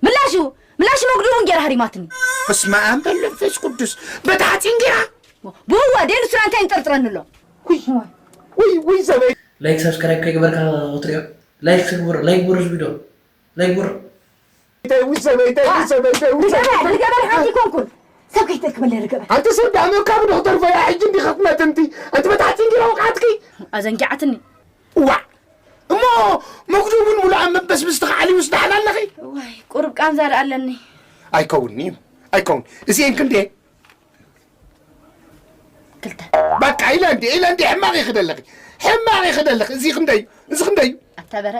ምላሹ ምላሹ መጉድኡ እንጌራ ሃሪማትኒ። በስመ ኣብ በል መንፈስ ቅዱስ። በታ ሓፂን ጌራ። ብእዋ ደይ ንሱና እንታይ ንጠርጥረኒ ኣሎ? ውይ ውይ ውይ ሰበይ። ላይክ ሳብስክራይብ ከይገበርካ ክትሪኦ። ላይክ ስግብር ላይክ ብር ዝቢዶ ላይክ ብር። ተይ ውይ ሰበይ ተይ ውይ ሰበይ ተይ ውይ ሰበይ። ርገበል ርገበል ሓንቲ ኮንኩን ሰብ ከይትእክበለ ርገበል። ኣንቲ ሰብ ዳመካ ብዶክተር ፈያ ሕጂ እንዲኻ ትመትንቲ። ኣንቲ በታ ሓፂን ጌራ ወቃዕትኪ። ኣዘንጊዓትኒ። ዋ እሞ መጉዱ እውን ሙሉኣ መበስብስ ተኻዕሊ ውስዳሕላ ኣለኺ። ዋይ ቁሩብ ቃንዛ ደኣ ኣለኒ። ኣይከውንኒ እዩ ኣይከውን። እዚኤን ክንዴ? ክልተ። በቃ ኢለ እንዲ ኢለ እንዲ ሕማቕ ይኽደለኺ። ሕማቕ ይኽደለኺ። እዚ ክንደዩ እዚ ክንደዩ? ኣታ በረ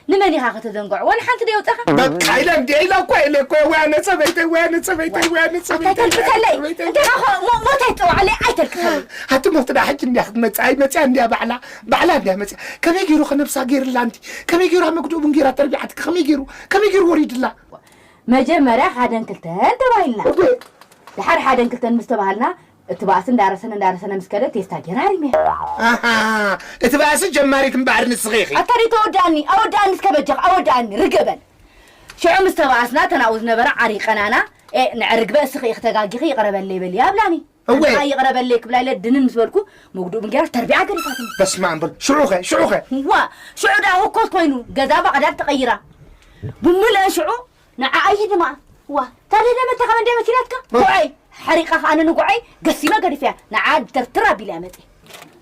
ንመን ኢኻ ከተዘንግዖ? ወላ ሓንቲ ደይ ወጸኻ? በቃ ኢለ እንዲ ኢለ እኮ ኢለ እኮ ወያነ ሰበይተይ ወያነ ሰበይተይ ወያነ ኣታ ሰበይተይ ተልብሰለይ። እንዴኻ ሞ- ሞት ኣይትጸውዓለይ ኣይተልክሰለይ። ኣቲ ሞት ዳ ሕጂ እንዲያ ክትመጽእ ኣይመጽያ እንዲያ ባዕላ ባዕላ እንዲያ መጽያ። ከመይ ገይሩ ከነብሳ ገይርላ እንቲ ከመይ ገይሩ ኣብ መግድኡ ቡን ገይራ ተርቢዓትካ ከመይ ገይሩ ከመይ ገይሩ ወሪድላ? መጀመርያ ሓደን ክልተን ተባሂልና። እዴ። ድሓር ሓደን ክልተን ምስ ተባሃልና እቲ ባእሲ እንዳረሰነ እንዳረሰነ ምስ ከደ ቴስታ ገይራ ሃሪመያ። ኣሃ፣ እቲ ባእሲ ጀማሪት እምበኣር ንስኺ ኢኺ። ኣታ ደይ ተወዳእኒ ኣወዳእኒ እስከ በጃኽ ኣወዳእኒ ርገበል። ሽዑ ምስ ተባኣስና እተን ኣብኡ ዝነበራ ዓሪቀናና። ኤ ንዕርግበ እስኺ ኢኺ ተጋጊኺ ይቕረ በለይ በልያ ኣብላኒ። እወ። ኣንታ ይቕረ በለይ ክብላ ኢለ ድንን ምስ በልኩ መጉድኡ ብንጌራ ተርቢዓ ገዲፋትኒ። በስመ ኣብ በል ሽዑኸ ሽዑኸ። ዋ ሽዑ ደኣ ህኮት ኮይኑ ገዛ ባቕዳድ ተቐይራ። ብምልአን ሽዑ ንዓኣ ይህድማ። ዋ ታዲያ ደመታ ከመ እንደ መሲላትካ? እ። ጉዓይ ሓሪቓ ከኣ ንጉዓይ ገሲመ ገዲፈያ። ንዓ ድተርትር ኣቢለ እያ መጽየ።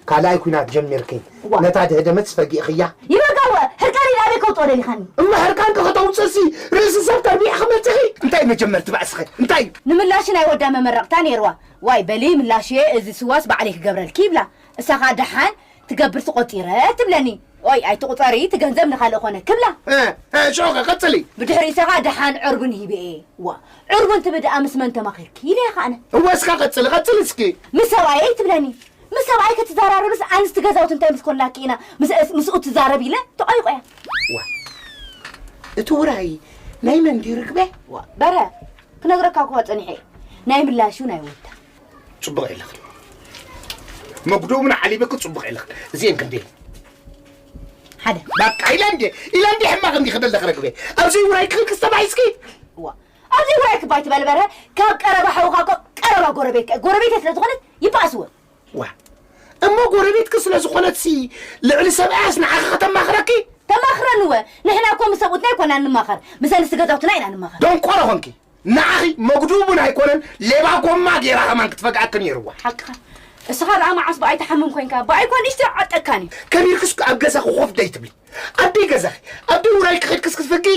ካልኣይ ኲናት ጀሚርኪ እዋ። ነታ ድህደመት ስፈጊእኽያ። ይበጋወ ሕርቃን ኢለ ኣበይ ከውፅኦ ደሊኻኒ? እማ ሕርቃን ከኸተውፅእሲ ርእሲ ሰብ ተርቢዕኺ መፂኺ። እንታይ መጀመርቲ ባእስኸ እንታይ እዩ? ንምላሽ ናይ ወዳ መመረቕታ ነይርዋ። ዋይ በሊ ምላሽየ እዚ ስዋስ ባዕለይ ክገብረልኪ ይብላ። እሳ ኸዓ ደሓን ትገብር ትቆፂረ ትብለኒ። ኦይ ኣይትቑፀሪ እቲ ገንዘብ ንኻልእ ኾነ ክብላ። እ፣ እ፣ ሽዑ ኸ ቀፅሊ። ብድሕሪኡ እሳ ኸዓ ደሓን ዕርቡን ሂበ እየ። ዋ ዕርቡን ትብኢ ደኣ ምስ መን ተማኺርኪ ኢለያ ኸዓ ኣነ። እወ እስካ ቀፅሊ ቀፅሊ እስኪ። ምስ ሰብኣየይ ትብለኒ። ምስ ሰብኣይ ክትዘራረብስ ኣንስቲ ገዛውቲ እንታይ ምስ ኮንናኪ ኢና ምስ ምስኡ ትዛረብ ኢለ ተቆይቆያ። ዋ እቲ ውራይ ናይ መን ድዩ ርግበ? ዋ በረ ክነግረካ እኳ ፀኒሐ እየ። ናይ ምላሹ ናይ ወዳ። ፅቡቕ የለኽን። መጉድኡ ምን ዓሊበኪ ፅቡቕ የለኽን። እዚአን ክንደይ? ሓደ። በቃ ኢለ እንዴ ኢለ እንዴ ሕማቕ እንዲ ክደለኽ ረግበ ኣብዚ ውራይ ክኽልክስ ተባሂስኪ። ዋ ኣብዚ ውራይ ክባይ ትበል በረ ካብ ቀረባ ሓውኻ እኮ ቀረባ ጎረቤት ጎረቤት ስለ ዝኾነት ይባእስዎ። ዋ እሞ ጎረቤትኪ ስለ ዝኾነትሲ ልዕሊ ሰብኣያስ ንዓኺ ከተማኽረኪ? ተማኽረኒ ወ ንሕና እኮ ምስ ሰብኡትና ኣይኮናን ንማኸር ምስ ኣንስቲ ገዛውትና ኢና ንማኸር። ደንቆሮ ኾንኪ ንዓኺ መጉድኡ እውን ኣይኮነን ሌባ ጎማ ጌራ ከማን ክትፈግኣኪ ነይርዋ። ሓቅኻ እስኻ ደኣ መዓስ ብኣይ ትሓምም ኮንካ ብኣይ እኮ ንእሽተይ ዓጠካን እዩ። ከቢርክስ ኣብ ገዛኺ ኮፍ ደይትብሊ ኣብ ደይ ገዛኺ ኣብ ደይ ውራይኪ ኸድክስ ክትፈግኢ።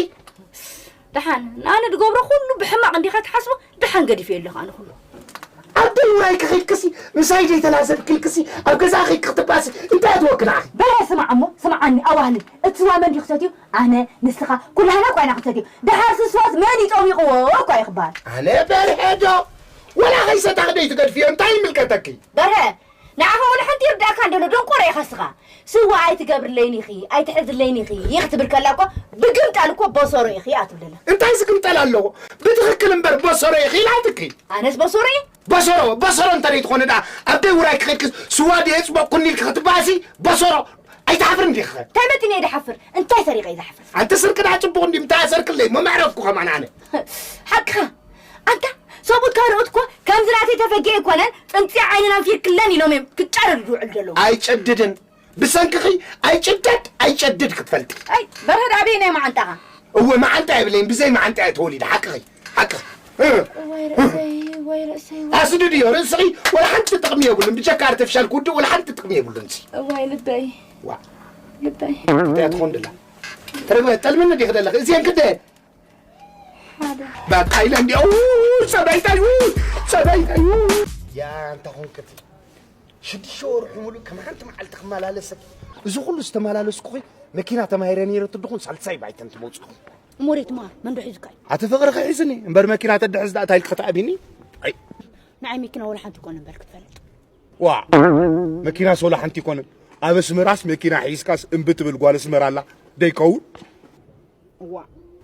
ደሓን ንኣነ ዝገብሮ ኩሉ ብሕማቕ እንዲኻ ትሓስቦ? ደሓን ገዲፈዮ ኣለኹ ኣነ ኩሉ። ኣብ ደይ ውራይ ክኸድክሲ ምሳይ ዘይተላዘብክልክሲ ኣብ ገዛ ኸይድ ክትባእሲ እንታይ ኣትወክና ኣኺ? በርሀ ስማዕ እሞ ስምዓኒ ኣዋህልል እቲ ስዋ መን ድዩ ክሰትዩ? ኣነ ንስኻ ኩላህና እኳ ኢና ክንሰትዮ። ደሓር ስስዋስ መን እዩ ጠሚቕዎ እኳ እዩ ክበሃል። ኣነ በርሀ ዶ ወላ ኸይሰታኺ ደይ ትገድፍዮ እንታይ ይምልከተኪ? በርሀ ንዓኻ ወላ ሓንቲ ይርዳእካ እንደሎ ደንቆሮ ኢኻ እስኻ። ስዋ ኣይትገብርለይን ኢኺ ኣይትሕዝለይን ኢኺ ክትብል ከላ እኮ ብግምጣል እኮ በሰሮ ኢኺ ኣትብለላ። እንታይ ዝግምጠል ኣለዎ? ብትኽክል እምበር በሰሮ ኢኺ ኢላትኪ። ኣነስ በሰሮ እየ። በሰሮ በሰሮ እንተ ደይትኾነ ደኣ ኣብ ደይ ውራይ ክኸድኪ ስዋ ድየ ጽበቕኩኒ ኢልኪ ክትበኣሲ በሰሮ ኣይትሓፍርን ዲኺ? እንታይ መጢነ እየ ድሓፍር? እንታይ ሰሪቐ እየ ዝሓፍር? ኣንቲ ስርቂ ደኣ ጽቡቕ እንዲ ምተኣሰርክለይ መመዕረፍኩ ከማን ኣነ። ሓቅኻ ኣንታ ሰብኡት ካልኦት እኮ ከምዚ ናተይ ተፈጊ ኣይኮነን ጥንፂ ዓይንና ኣንፊርክለን ኢሎም እዮም ክጫረዱ ዝውዕሉ ዘለዉ። ኣይጨድድን ብሰንክኺ ኣይጭደድ ኣይጨድድ ክትፈልጢ። ኣይ በርሀድ ኣበይ ናይ መዓንጣኻ? እወ መዓንጣ የብለይን ብዘይ መዓንጣ እየ ተወሊደ ሓቅኺ ሓቅኺ። እዋይ ርእሰይ እዋይ ርእሰይ እዋይ። ኣስድድዮ ርእስኺ ወላ ሓንቲ ጥቕሚ የብሉን ብጀካ ኣርቲፊሻል ክውድእ ወላ ሓንቲ ጥቕሚ የብሉን እዚ። እዋይ ልበይ ዋ ልበይ። እንታይ ትኾን ድላ ተረግበ ጠልምኒ ዲኺ ደለኺ እዚአን ክደ ሓደ በቃ ኢለ እንዲ ኡ ሰበይተይ ኡ ሰበይተይ ኡ። ያ እንተ ኾንክቲ ሽዱሽተ ወርሑ ሙሉእ ከም ሓንቲ መዓልቲ ክመላለሰኪ እዚ ኩሉ ዝተመላለስኩኺ መኪና ተማሂረ ነይረ ትድኹን ሳልሳይ ባይተን ትመውፅኹ። እሞ ደይ ትመሃር መን ዶ ሒዙካ እዩ? ኣቲ ፍቕሪ ክሒዝኒ እምበር መኪና ተድሕዝ ዳኣ እንታይ ኢልኪ ክትኣቢኒ? ኣይ ንዓይ መኪና ወላ ሓንቲ ይኮነ እምበር ክትፈልጥ። ዋ መኪናስ ወላ ሓንቲ ይኮነ ኣብ ኣስመራስ መኪና ሒዝካስ እምቢ ትብል ጓል ኣስመራ ኣላ ደይከውን? እዋ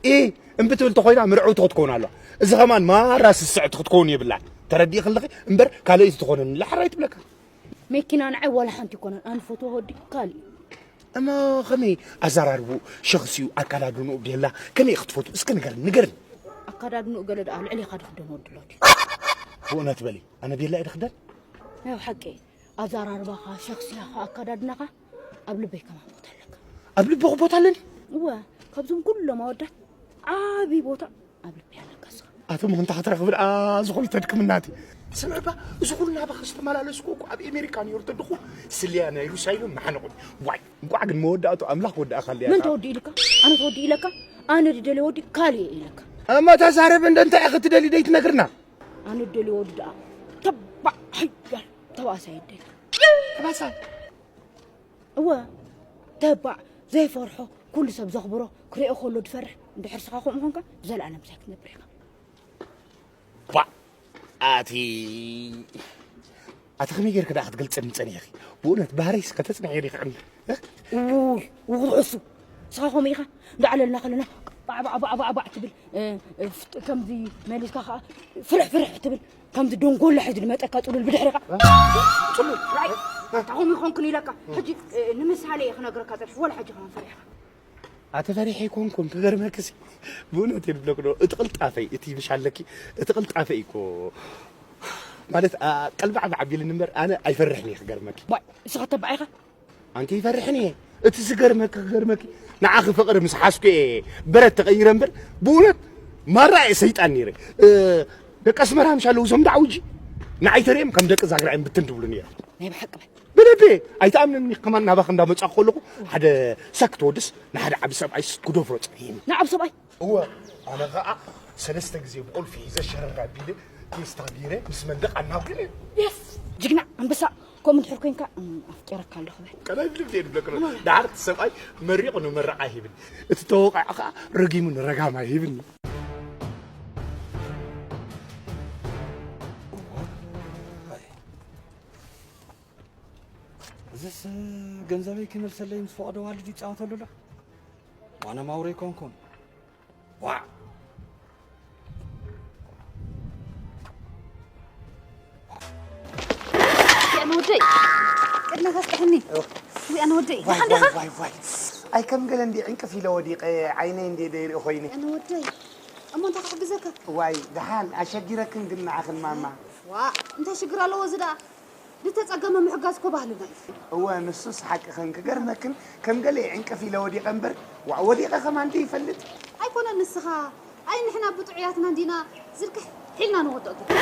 ኢ እምቢ ትብል ተኾይና ምርዕውቲ ክትከውን ኣለዋ። እዚ ኸማን ማራ ስስዕቲ ክትከውን የብላን። ተረዲእኺ ኣለኺ እምበር ካልኣይቲ ትኾነኒ ላሕራይ ትብለካ። መኪና ንዓይ ዋላ ሓንቲ ይኮነን ኣነ ፈትዋ ወዲ ካልእ እዩ። እሞ ከመይ ኣዘራርብኡ፣ ሸኽሲኡ፣ ኣከዳድንኡ፣ ቤላ ከመይ ክትፈቱ እስከ ንገርኒ፣ ንገርኒ። ኣከዳድንኡ ገለ ደኣ ልዕሌኻ ድኽደን ወዲ ኣሎ ድዩ? ብእውነት በሊ፣ ኣነ ቤላ እየ ድኽደን? ናይ ብሓቂ ኣዘራርባኻ፣ ሸኽስያኻ፣ ኣከዳድናኻ ኣብ ልበይ ከማን ቦታ ኣለካ። ኣብ ልብኹ ቦታ ኣለኒ? እወ፣ ካብዞም ኩሎም ኣወዳት ዓቢ ቦታ ኣብ ልበይ ኣለካ ንስኻ። ኣቶ ምኽንታ ክትረኽቢ ደኣ ዝኾነ ተድክምናቲ። ስምዕባ፣ እዚ ኩሉ ናባኻ ዝተመላለስኩ እኮ ኣብ ኣሜሪካ ነይሩ ተድኹ ስልያ ናይ ሩስያ ኢሎም መሓነቑ። ዋይ፣ እንቋዕ ግን መወዳእቱ ኣምላኽ ወዳእካ ኣልያ። መን ተወዲ ኢልካ? ኣነ ተወዲ ኢለካ? ኣነ ድደልዮ ወዲ ካልእ እየ ኢለካ። እሞ ተዛረብ እንደ እንታይ ኢኺ ትደሊ ደይትነግርና? ኣነ ድደልዮ ወዲ ደኣ ተባዕ ሓያል ተባእሳይ ይደሊ። ተባእሳይ? እወ፣ ተባዕ ዘይፈርሖ፣ ኩሉ ሰብ ዘኽብሮ፣ ክሪኦ ከሎ ዝፈርሕ፣ እንድሕር ስኻ ከምኡ ኾንካ፣ ብዘለኣለም ምሳይ ክትነብር ኢኻ። ባዕ! ኣቲ ኣቲ ከመይ ጌርክ ደኣ ክትገልጸኒ ጸኒሕኺ? ብእውነት ባህረይስ ከተጽንዕዮ ዲኺ ዕምር? እ? ውይ፣ ውርሑሱ። ስኻ ከምኡ ኢኻ? እንዳዕለልና ከለና ባዕ፣ ባዕ፣ ባዕ፣ ባዕ፣ ባዕ ትብል፣ እ፣ እ፣ ፍጥ-፣ ከምዚ መሊስካ ኸኣ ፍርሕ፣ ፍርሕ ትብል። ከምዚ ደንጎላ ሒዙ ዝመጸካ ጽሉል ብድሕሪኻ። ጽሉል፣ ራይ፣ ኣታ ከምኡ ይኾንክን ኢለካ። ሕጂ፣ እ፣ ንምሳሌ እየ ክነግረካ ጸኒሐ፣ ወላ ሕጂ ከማን ፈሪሕካ። ኣተ ፈሪሐ ኣይኮንኩን፣ ክገርመክሲ። ብእውነት እየ ዝብለክ ዶ፣ እቲ ቅልጣፈይ፣ እቲ ምሽ ኣለኪ፣ እቲ ቅልጣፈይ እኮ። ማለት፣ ኣ፣ ቀልባዕባዕ ኣቢልኒ እምበር፣ ኣነ ኣይፈርሕን እየ ክገርመኪ። ዋይ፣ ንስኻ ተባዕ ኢኻ? ኣንተ ይፈርሕን እየ። እቲ ዝገርመኪ፣ ክገርመኪ፣ ንዓኺ ፍቕሪ ምስ ሓዝኩ እየ በረት ተቐይረ እምበር፣ ብእውነት ማራ እየ ሰይጣን ነይረ። እ፣ ደቂ ኣስመራ ምሽ ኣለዉ እዞም ዳዕውጂ፣ ንዓይ ተሪኦም ከም ደቂ ዛግራ እዮም ብትን ድብሉ ነይሮም። ናይ ብሓቂ በል። ብልቢ ኣይትኣምንኒ፣ ከማን ናባኺ እንዳመጻኹ ከለኹ ሓደ ሰክ ትወድስ ንሓደ ዓቢ ሰብኣይ ክደፍሮ ጸኒሕኒ። ንዓቢ ሰብኣይ? እወ፣ ኣነ ኸኣ ሰለስተ ግዜ ብቁልፊ ሒዘ ሸረር ኣቢለ ቴስታ ገይረ ምስ መንደቕ ኣናውግን እየ። የስ! ጅግና ኣንበሳ! ከምኡ እንድሕር ኮንካ፣ እም፣ ኣፍቂረካ ኣለኹ በል። ቀላይ ብልቢ እየ ዝብለካ ዘለኹ። ደሓር እቲ ሰብኣይ መሪቑ ንመረቓ ይህብን፣ እቲ ተወቃዒ ኸኣ ረጊሙ ንረጋማ ይህብን። እዝስ ገንዘበይ ክመልሰለይ ምስ ፈቐዶ ዋልድ ይጻወተሉ ኣሎ። ዋነ ማውረ ኣይኮንኩን። ዋዕ! ኣነ ወደይ፣ ቅድመ ከስጥሕኒ። ኦ። ውይ፣ ኣነ ወደይ፣ ዋይ፣ ደሓን ዲኻ? ዋይ፣ ዋይ፣ ዋይ። ኣይ፣ ከም ገለ እንዲ ዕንቅፍ ኢለ ወዲቐ፣ ዓይነይ እንዲ ደይርኢ ኮይነ። ኣነ ወደይ፣ እሞ እንታይ ክሕግዘካ? ዋይ፣ ደሓን፣ ኣሸጊረክን ግን ንዓኽን ማማ። ዋእ፣ እንታይ ሽግር ኣለዎ እዚ ደኣ? ዝተጸገመ ምሕጋዝ እኮ ባህልና እዩ። እወ፣ ንሱስ ሓቅኽን። ክገርመክን፣ ከም ገለ ዕንቅፍ ኢለ ወዲቐ እምበር፣ ዋእ፣ ወዲቐ ከማን እንተ ይፈልጥ። ኣይኮነን ንስኻ፣ ኣይ ንሕና ብጥዑያትና እንዲና ዝርክሕ ሒልና ንወድቕ ግን።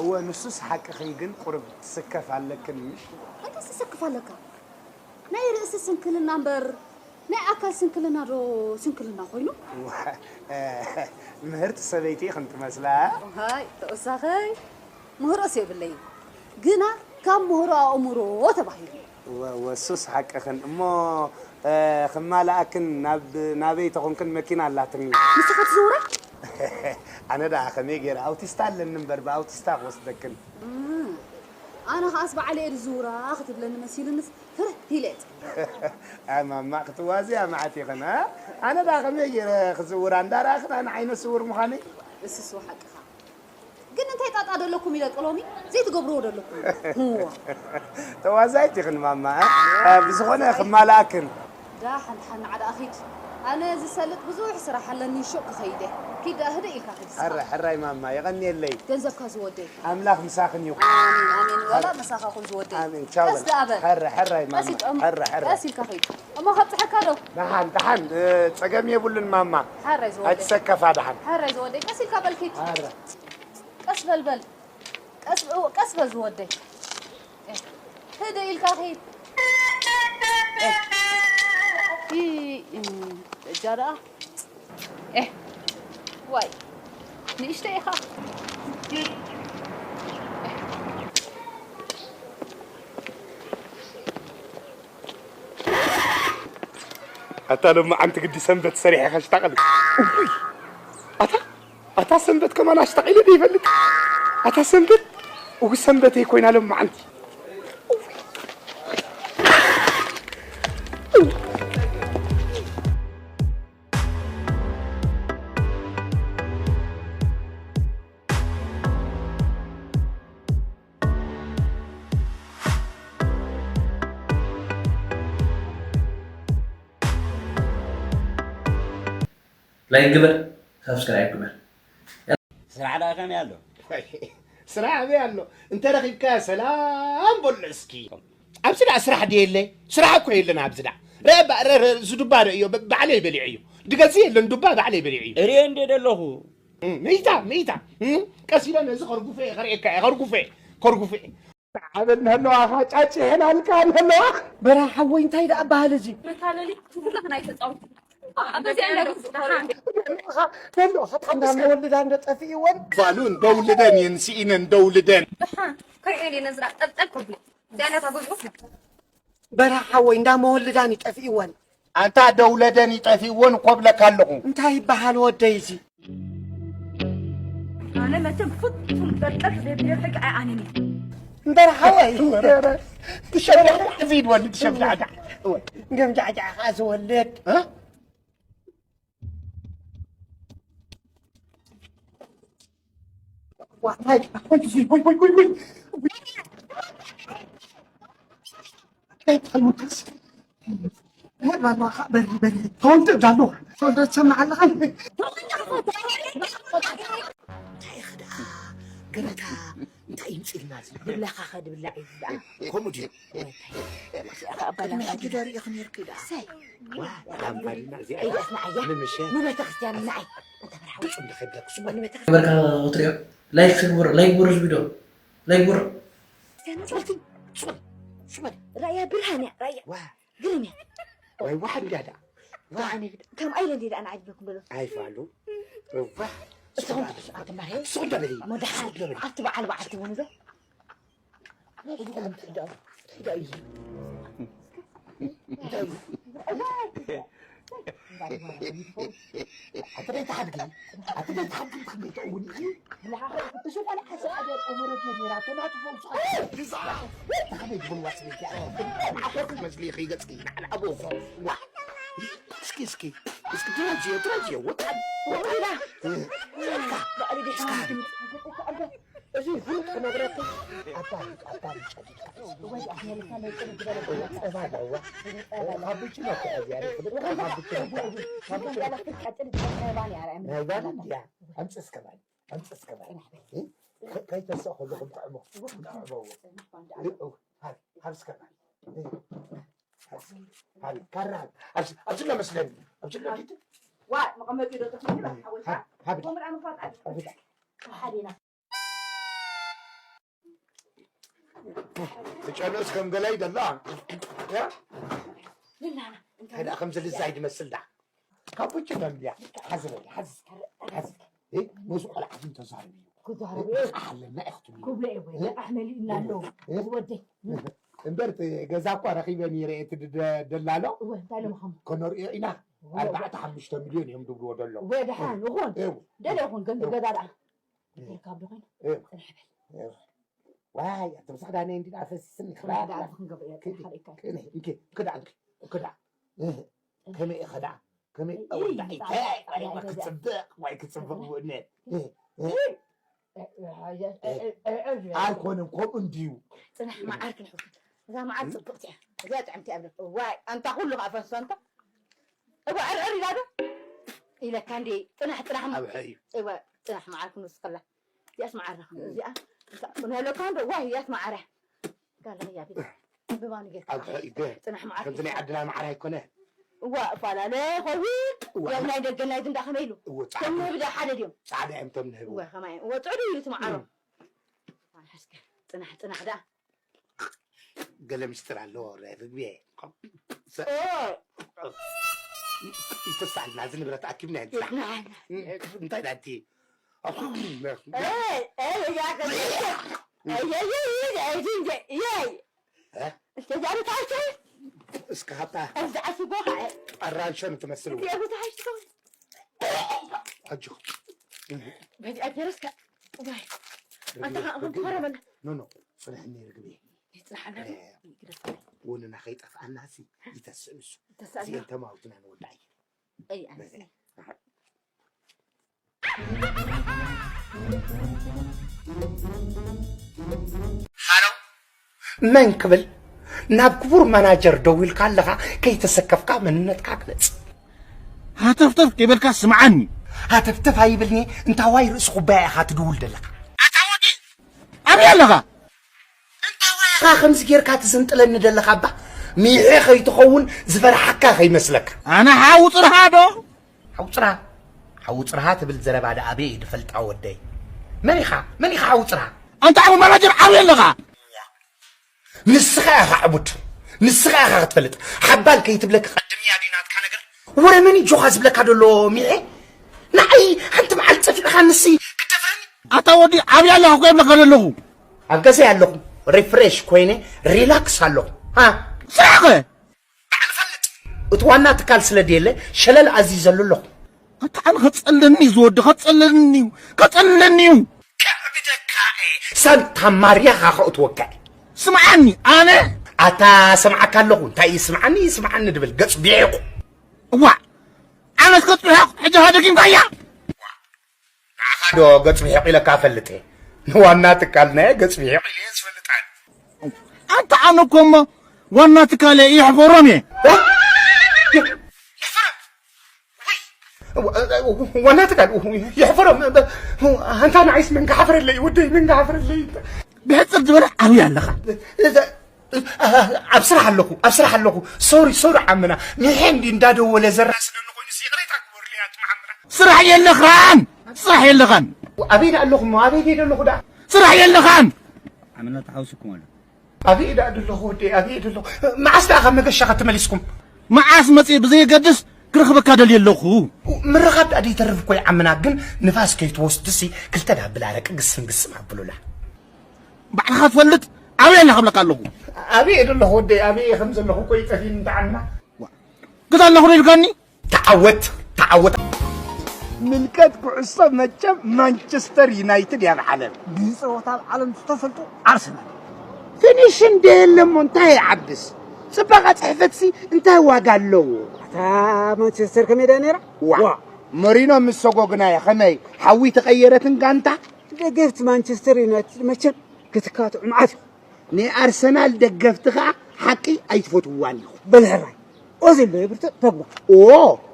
እወ፣ ንሱስ ሓቅኽን፣ ግን ቁሩብ ትስከፍ ኣለክን ምሽ? እንታይ ትስከፍ ኣለካ? ናይ ርእሲ ስንክልና እምበር ናይ ኣካል ስንክልና ዶ ስንክልና ኮይኑ? ዋ፣ ምህርቲ ሰበይቲ ኢኽን ትመስላ። ዋይ፣ ተወሳኸይ ምህሮስ የብለይን። ግና ካብ ምህሮ ኣእምሮ ተባሂሉ። ወ-፣ ወሱስ ሓቅኽን። እሞ፣ እ፣ ክማልኣክን ናብ፣ ናበይ ተኾንክን መኪና ኣላትኒ። ንስኻ ትዝውራ? ኣነ ደኣ ከመይ ገይረ? ኣውቲስታ ኣለኒ እምበር ብኣውቲስታ ክወስደክን። እም፣ ኣነ ኸኣስ በዓል እየ ዝዝውራ ክትብለኒ መሲሉንስ ፍርህ ኢለ እየ ጸኒሐ። ኣይ ማማ፣ ክትዋዝያ መዓት ኢኽን፣ እ? ኣነ ደኣ ከመይ ገይረ ክዝውራ? እንዳረኣኽን ኣነ ዓይነ ስውር ምዃነይ? እስስ፣ ሓቅኻ። ግን እንታይ ጣጣ ደለኩም ኢለ ጥሎሚ ዘይትገብርዎ ደለኩም? እዋ። ተዋዛይት ኢኽን ማማ፣ እ? እ፣ ብዝኾነ ክማልኣክን። ዳሓን፣ ዳሓን፣ ንዓ ደኣ ኺድ። ኣነ ዝሰልጥ ብዙሕ ስራሕ ኣለኒ፣ ሹቕ ክኸይድ እየ። ኪድ ደኣ ህድእ ኢልካ ኺድ እስኻ። ሕራይ፣ ሕራይ ማማ፣ የቐንየለይ። ገንዘብካ ዝወደይ። ኣምላኽ ምሳኽን ይኹን። ኣሜን፣ ኣሜን። ወላ ምሳኻ ኩን ዝወደይ። ኣሜን። ቻው ቀስ በል። ደኣ በል። ሕራይ፣ ሕራይ ማማ። ቀስ ኢል-፣ እም፣ ሕራይ፣ ሕራይ። ቀስ ኢልካ ኺድ። እሞ ከብጽሐካ ዶ? ደሓን፣ ደሓን፣ እ፣ ጸገም የብሉን ማማ። ሕራይ ዝወደይ። ኣይትሰከፋ ደሓን። ሕራይ ዝወደይ። ቀስ ኢልካ በል ኪድ። ሕራይ። ቀስ በል በል። ቀስ፣ ቀስ በል ዝወደይ። እ፣ ህድእ ኢልካ ኺድ። እ፣ ኢ፣ እ፣ እጃ ደኣ። ኤህ፣ ዋይ፣ ንእሽተይ ኢኻ። ኣታ ሎማዓንቲ ግዲ ሰንበት ሰሪሐ ከሽታቕል። እውይ፣ ኣታ፣ ኣታ ሰንበት ከማን ኣሽታቒለ ዶ ይፈልጥ? ኣታ ሰንበት፣ እውይ ሰንበተይ ኮይና ሎማዓንቲ። ላይክ ግበር፣ ሳብስክራይብ ግበር። ስራሕ ደኣ ከመይ ኣሎ? ስራሕ ኣበይ ኣሎ? እንተ ረኺብካያ ሰላም በሎ እስኪ። ኣብዚ ደኣ ስራሕ ድየለ? ስራሕ እኮ የለን ኣብዚ ደኣ። ረአ እባ፣ ረ- ረ- እዚ ዱባ ዶ እዮ? ብ- ባዕለይ በሊዐዮ። ድገዚ የለን ዱባ ባዕለይ በሊዐዮ። እርየ እንደ ደለኹ። እም፣ መይታ መይታ እም፣ ቀስ ኢለ ነዚ ከርጉፈ እየ፣ ከርእየካ እየ፣ ከርጉፈ እየ፣ ከርጉፈ እየ። ዓበድ ንህለዋኻ ጫጭ ይሕናልካ ንህለዋ። በራ ሓወይ እንታይ ደኣ በሃል እዚ? መታለሊ ትብርኽ ናይ ተጻውት ነለዋኻ ነለዋኻ ጣምዳ መወልዳ እንደ ጠፊእወን ባሉ እንደውልደን እየን ስኢነ እንደውልደን። ከርእዮ ነዝራ ጠብጠብ ከብሎ ዚያነታ ጉዝጉፍ በራ ሓወይ እንዳ መወልዳን ይጠፊእወን። ኣንታ ደውለደን ይጠፊእወን እኮ ብለካ ኣለኹ። እንታይ ይበሃል ወደይ እዚ? ኣነ መቸም ፍጹም ጠጠፍ ዘይብልዮ ሕጊ ኣይኣነን እየ። እምበር ሓወይ ትሸብዳዕዳዕ እዚ ኢድ ወልድ ትሸብዳዕዳዕ። ገምጃዕጃዕ ከዓ ዝወልድ እንታይ ይምፅልና እዚ? ድብላኻ ኸ ድብላዕ እዩ ደኣ። ከምኡ ድዩ? ቅድሚ ሕጂ ዶ ሪእኺ ነርኪ ደኣ? ዋ፣ ላምባዲና እዚኣ እያ። ንቤተክርስትያን ንዓይ። ብፁዕ እንዳኸብለክ ስቆ ንቤተክርስትያን ገበርካ ክትሪኦ ላይክ ግበር፣ ላይክ ግበር፣ እዚ ቪድዮ ላይክ ግበር። ሱበል ሱበል ራእያ ብርሃን እያ ራእያ ዋ ግርም እያ። ወይ ዋሕድ እንዲያ ደኣ። ዋ ኣነ ግዳ ከም ኣይለ እንዲ ደኣ ንዓይ ዝብለኩም ዘሎ። ኣይፋሉ። ዋ እቶም ኣትማሄ ስቕ ደበሊ። መድሓን ኣብቲ በዓል በዓል ትኾኑ ዶ? ኣምፅእ እስከ ባል ኣምፅእ እስከ ባል ከይተስእ ከለኹም ጥዕሞ ጥዕመዎ። ሃብ እስከ ባል ሃብ ካራ ሃብ ኣብዚ ሎ መስለኒ ኣብዚ ሎ ኪድ ዋ መቐመጢ ደቂ ትብል ሓወሻ ሃብ ከምራ ምፋት ኣድሓዴና ትጨንስ ከም ገላይ ደላ እንታይ ደኣ ከም ዝልዛይ ድመስል ዳ ካብ ውጭ ደም ድያ ሓዚ በል ሓዚ ሓዚ ነዚ ቆልዓ ግን ተዛረብ እዩ ክዛረብ ኣለና ኢኽትብሉ ክብሎ እዩ ወይ ኣሕ መሊእና ኣለዉ ዝወደይ እምበር ገዛ እኳ ረኺበ ነይረ እቲ ደላሎ ከነርእዮ ኢና ኣርባዕተ ሓሙሽተ ሚልዮን እዮም ድብልዎ ደሎ ወድሓን ይኹን ደለ ይኹን ገንዘብ ገዛ ደኣ ይርከብ ዶ ኮይኑ ዋይ ኣቲ ምሳሕ ዳነ እንዲ ኣፈስስን ክዳ ክዳ ክዳ ከመይ ከዳ ከመይ ወዳይ ወይ ክትጽብቕ ወይ ክትጽብቕ ብእነ ኣይኮነን ከምኡ እንድዩ ጽናሕ መዓር ክንሕኩ እዛ መዓር ጽብቕቲ እያ እዚኣ ጥዕምቲ እያ ብለክ ዋይ ኣንታ ኩሉ ከኣ ፈሶ እንታ እዋ ዕርዕር ኢላ ዶ ኢለካ እንዴ ጽናሕ ጽናሕ እዋ ጽናሕ መዓር ክንውስኸላ እዚኣስ መዓር ራኸ እዚኣ ክንህለካ እንዶ ዋይ እዚኣስ መዓር እያ ጋለያ ቤት ብባኒ ጌርካ ኣብ ሕቂ ጽናሕ መዓር ከምዚ ናይ ዓድና መዓር ኣይኮነ እዋ እፋላለ ኸውን እዋ። ያብ ናይ ደገ ናይ ዝንዳ ከመይ ኢሉ እዎ፣ ጻዕዳ። ከም ንህብ ዳ ሓደ ድዮም ጻዕዳ እዮም ቶም ንህብ እዋ ከማይ እዎ ጽዕዱ እዩ እቲ መዓሮ ጽናሕ ጽናሕ ዳ ገለ ምስጢር ኣለዎ ረ- ርግቢ ሰ- ይተሳልና እዚ ንብረት ኣኪብና ይንፅና እንታይ ዳቲ እስከ ሃብታ ኣራንሸ ነው ትመስል ኣጆ ኖ ኖ ጽንሕኒ ርግቢ ወንና ከይጠፍኣና ሲ ይተስእ ንሱ እዚአን ተማውትና ንወዳይ መን ክብል ናብ ክቡር ማናጀር ደው ኢልካ ኣለኻ ከይተሰከፍካ መንነትካ ግለጽ ሃተፍተፍ ከይበልካ ስምዓኒ። ሃተፍተፍ ኣይብልኒ። እንታዋይ ርእሲ ኩባያ ኢኻ ትድውል ዘለኻ? ኣታ ወዲ፣ ኣበይ ኣለኻ? እንታዋይ ኢኻ ከምዚ ጌርካ ትዝንጥለኒ ዘለኻ እባ? ሚሐ ከይትኸውን ዝፈርሓካ ከይመስለካ። ኣነ ሓው ጽርሃ ዶ? ሓው ጽርሃ? ሓው ጽርሃ ትብል ዘረባ ደኣ ኣበይ እየ ዝፈልጣ ወደይ? መን ኢኻ? መን ኢኻ ሓው ጽርሃ? ኣንታ ዓቡ መናጀር ዓብይ ኣለኻ። ንስኻ ኢኻ ዕቡድ። ንስኻ ኢኻ ክትፈልጥ። ሓባል ከይትብለካ ቀድምያ ድዩ ናትካ ነገር? ወረ መን እዩ ጆኻ ዝብለካ ደሎ ሚሐ? ንዓይ ሓንቲ መዓልቲ ጸፊዕካ ንሲ ክትደፍረኒ? ኣታ ወዲ ዓብይ ኣለኻ እኮ ይብለካ ዘለኹ። ኣብ ገዛይ ኣለኹ። ሪፍሬሽ ኮይነ ሪላክስ ኣለኹ። ሃ? ስራሕኸ? ባዕሉ ፈልጥ። እቲ ዋና ትካል ስለ ድየለ ሸለል ኣዚዘሉ ኣለኹ። ኣታ ኣነ ከጸለኒ እዩ ዝወዲ፣ ከጸለኒ እዩ፣ ከጸለኒ እዩ። ከዕብደካ እየ። ሳንታ ማርያ ኻኸ እትወቅዕ። ስምዓኒ፣ ኣነ ኣታ ሰምዓካ ኣለኹ። እንታይ እዩ ስምዓኒ፣ ስምዓኒ ድብል ገጽ ቢዒቑ። እዋ፣ ኣነስ ገጽ ቢዒቑ፣ ሕጂ ሃደጊምካያ። ንዓኻ ዶ ገጽ ቢዒቑ ኢለካ እፈልጥ እየ? ንዋና ትካልና እየ ገጽ ቢዒቑ ኢለ እየ ዝፈልጥ ኣነ። ኣንታ ኣነ እኮ እሞ ዋና ትካለ ይሕፈሮም እየ። እ? ይሕፈሮም? ውይ፣ ዋና ትካል ይሕፈሮም። ኣንታ ንዓይስ መን ክሓፍረለይ ወደይ፣ መን ክሓፍረለይ? ብሕጽር ዝበለ ዓብይ ኣለኻ። ኣብ ስራሕ ኣለኹ፣ ኣብ ስራሕ ኣለኹ። ሶሪ፣ ሶሪ ዓምና። ሚሐ እንዲ እንዳደወለ ዘራስነኒ ኮይኑስ ይቕሬታ ግበሩለይ ኣቱም ዓምና። ስራሕ የለኻን፣ ስራሕ የለኻን። ኣበይ ደኣ ኣለኹ እሞ? ኣበይ ከይደ ኣለኹ ደኣ? ስራሕ የለኻን። ዓምና ተሓውስኩም ኣሎ። ኣበይ ደኣ ደለኹ ወደይ፣ ኣበይ ደለኹ? መዓስ ደኣ ካብ መገሻ ተመሊስኩም? መዓስ መጺእ ብዘየገድስ ክረኽበካ ደልየ ኣለኹ። ምርኻብ ደኣ ደይተርፍ እኮ ይዓምና፣ ግን ንፋስ ከይትወስድሲ ክልተ ደኣ ብላ ኣረቂ ግስም ግስም ኣብሉላ። ባዕልኻ ትፈልጥ ኣበይ ኣላ ክብለካ ኣለኹ። ኣበይ እየ ዘለኹ ወደይ፣ ኣበይ እየ ከም ዘለኹ እኮ ይጠፊኒ እንተ ዓምና። ግዛ ኣለኹ ዶ ኢልካኒ? ተዓወት፣ ተዓወት። ምልከት ኩዕሶ መቸም ማንቸስተር ዩናይትድ እያ ኣብ ዓለም። ብጸወታ ኣብ ዓለም ዝተፈልጡ ኣርሰናል። ፊኒሽ እንደ የለ እሞ እንታይ ይዓብስ? ጽባቐ ጽሕፈትሲ እንታይ ዋጋ ኣለዎ? እታ ማንቸስተር ከመይ ደኣ ነይራ? ዋ፣ ዋ። መሪኖ ምስ ሰጎግናዮ ከመይ ሓዊ ተቐየረትን ጋንታ? ደገፍቲ ማንቸስተር ዩናይትድ መቸም ክትካትዑ መዓት ኢኹም። ናይ ኣርሰናል ደገፍቲ ኸኣ ሓቂ ኣይትፈትውዋን ኢኹም። በል ሕራይ። ኦዚል ዶ የብርትዕ ፖግባ? ኦ፣